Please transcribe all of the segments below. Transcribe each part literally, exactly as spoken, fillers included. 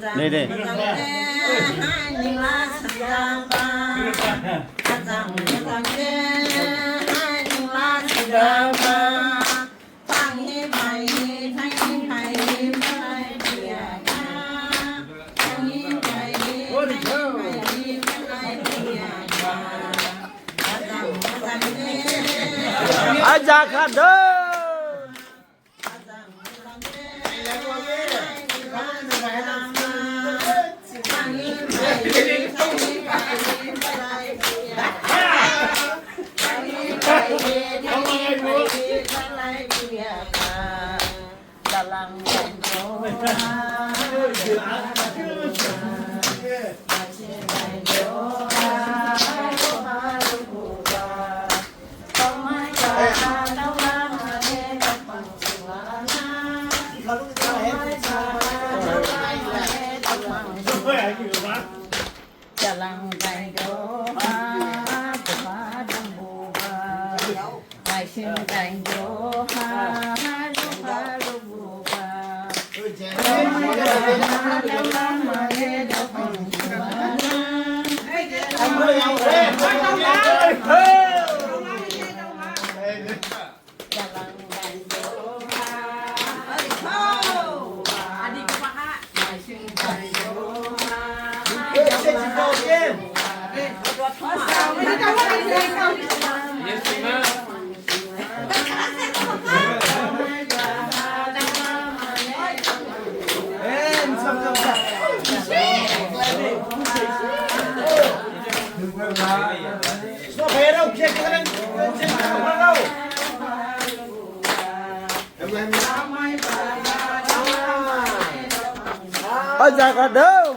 Dei, dei. Aja khado. Aja khado.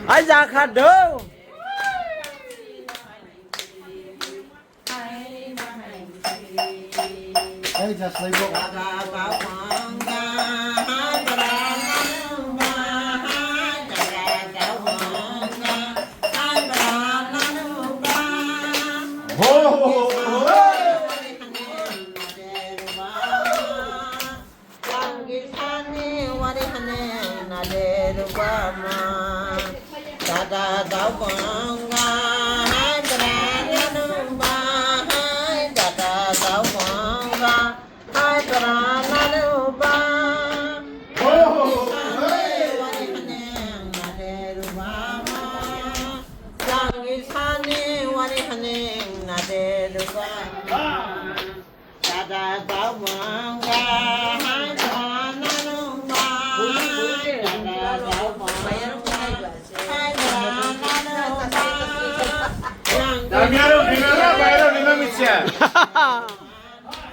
Ai, jakha dong. Ai, jaslaibo. Ho, ho, ho, ho.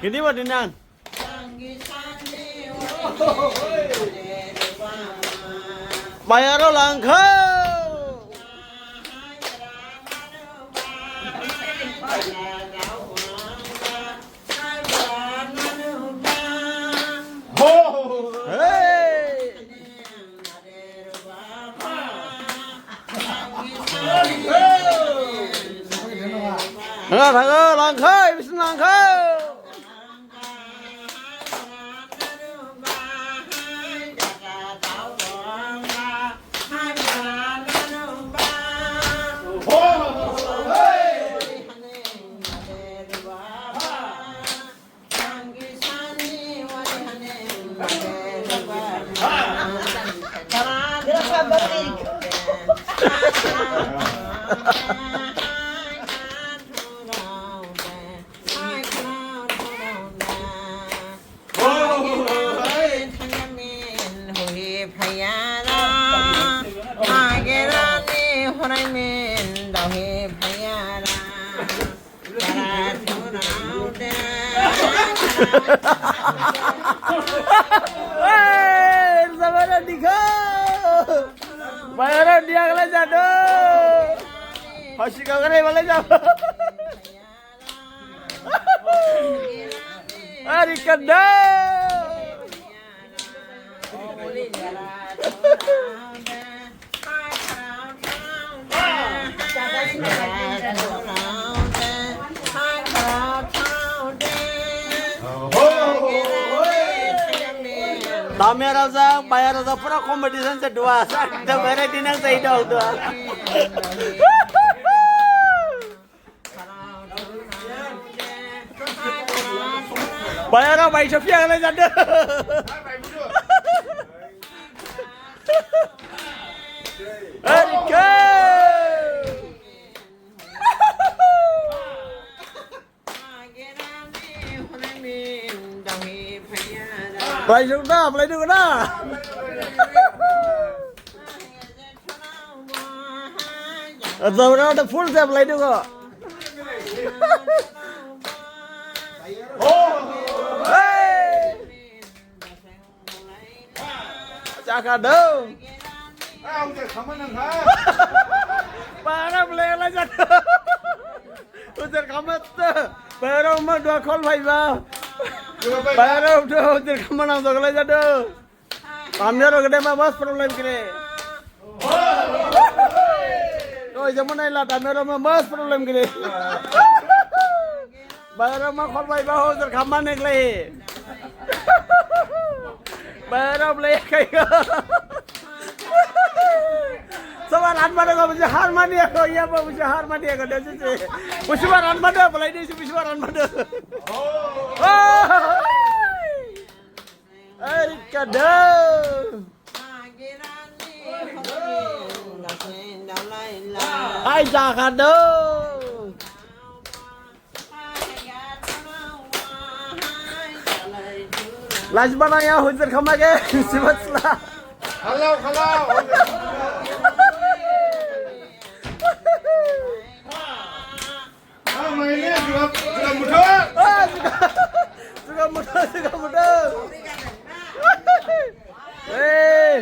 Gini ba dinang. Bayar langkha. Ho! Hey! Thangha, thangha, langkha, ibis langkha. Ei, sabara dikha. Bayar dia kala jado. Hasi kagare wale jado. Ari kanda. Damya raja, baya raja, pura competition se dua. Sak, damya raja dinang se idol dua. Bayar apa? Isu piang lah janda. Erika. Apply dong na, apply dong na. Jabra da full se apply dong. Hey! Jakha dong. Para play la jadu. Ujar khamat. Para ma dua call bhai ba. Para ujar khamat nang jogla jadu. Tamyaro gede ma mas problem kire. Oi, jemon ai la tamyaro ma mas problem kire. Bayar ma khol bai ba ho jar khamma ne glai. Bayar play khai. Soba ran ma do ko, buji har ma diya ko, iya ba buji har ma diya ko, de se. Buji ba ran ma do, play de se, buji ba ran ma do. Ai, kada. Ai, jakha do. Lajma nangya, hojer khamma ge, sibat sla. Hello, hello. Ah, maine, juga, juga muda. Ah, juga, juga muda, juga muda. Eh,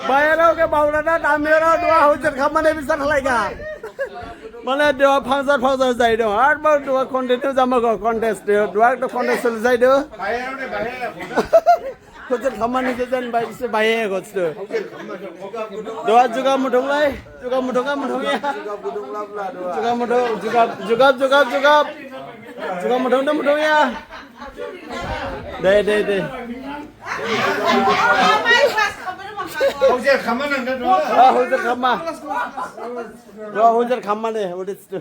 bayarao khe baolana, damyarao duha hojer khamma ne bisar khlaiga. Mane duha phangjar phangjar jai dong. Ar ba duha continue jama go contest de. Duha to contest jai do. Hojer khamma ne jen bai se bai go sto. Duha juga muthung lai, juga muthung ka muthung ya. Juga muthung, juga, juga, juga, juga. Juga muthung da muthung ya. De, de, de. Hojer khamma nang da duha. Ah, hojer khamma. Duha hojer khamma ne, what is to?